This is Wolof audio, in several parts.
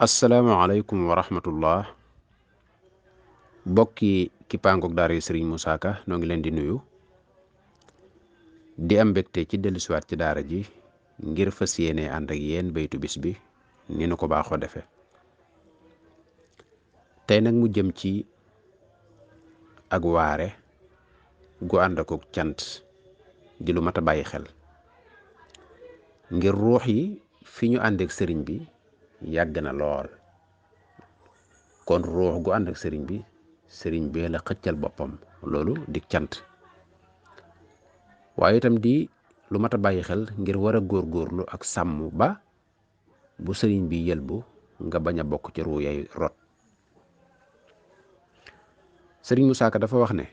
asalaamaaleykum wa rahmatullah bokki kippaangook daara yi sëriñ Moussa Ka noo ngi leen di nuyu di am mbégte ci dellusiwaat ci daara ji ngir fas yéene ànd ak yéen baytu bis bi ni nu ko baaxoo defe tey nag mu jëm ci ak waare gu ànd akuk cant di lu mat a bàyyi xel ngir ruux yi fi ñu ànd ak sëriñ bi yàgg na lool kon ruux gu ànd ak sëriñ bi la xëccal boppam loolu di cant waaye itam di lu mat a bàyyi xel ngir war a góorgóorlu ak sàmm ba bu sëriñ bi yëlbu nga bañ a bokk ci ruu yay rot. sëriñ Moussa Ka dafa wax ne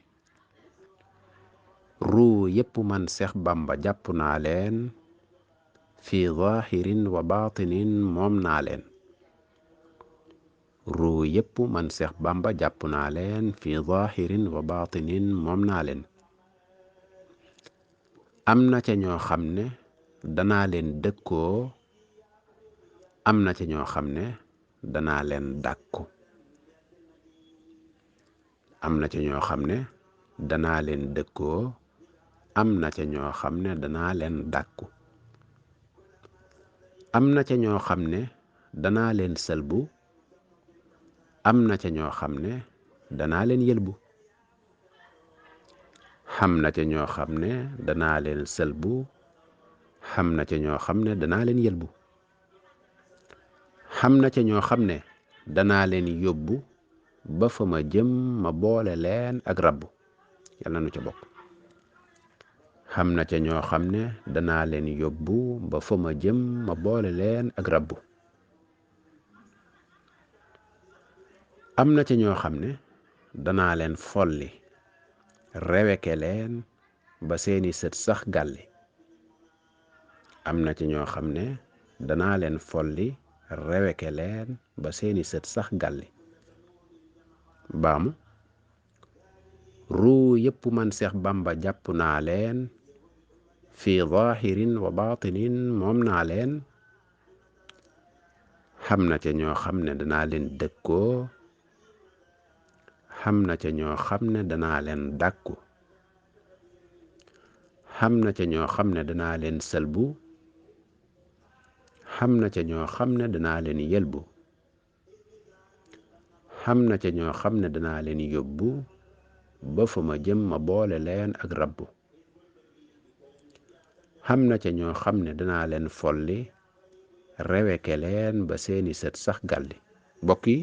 ruu yépp man Seex Bàmba jàpp naa leen fi zaahirin wa baatinin moom naa leen ruu yépp man Seex Bàmba jàpp naa leen fi zaahirin wa baatinin moom naa leen am na ca ñoo xam ne danaa leen dëkkoo am na ca ñoo xam ne danaa leen dàkku am na ca ñoo xam ne danaa leen dëkkoo am na ca ñoo xam ne danaa leen dàkku am na ca ñoo xam ne danaa leen sëlbu am na ca ñoo xam ne danaa leen yëlbu xam na ca ñoo xam ne danaa leen sëlbu xam na ca ñoo xam ne danaa leen yëlbu xam na ca ñoo xam ne danaa leen yóbbu ba fa ma jëm ma boole leen ak rabbu yàlla na nu ca bokk xam na ca ñoo xam ne danaa leen yóbbu ba fa ma jëm ma boole leen ak rabbu am na ca ñoo xam ne danaa leen folli reweke leen ba seeni sët sax gàlli am na ci ñoo xam ne danaa leen folli reweke leen ba seeni sët sax gàlli baamu ruu yépp man Seex Bàmba jàpp naa leen fi zaahirin wa baatinin moom naa leen xam na ca ñoo xam ne danaa leen dëkkoo xam na ca ñoo xam ne danaa leen dàkku xam na ca ñoo xam ne danaa leen sëlbu xam na ca ñoo xam ne danaa leen yëlbu xam na ca ñoo xam ne danaa leen yóbbu ba fa ma jëm ma boole leen ak rabbu xam na ca ñoo xam ne danaa leen folli reweke leen ba seeni sët sax gàlli mbokk yi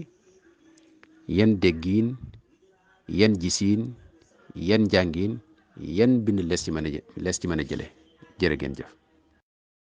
yan déggiin yan gisiin yan jàngiin yan bind lees ci mën a jële jërë ngeen jëf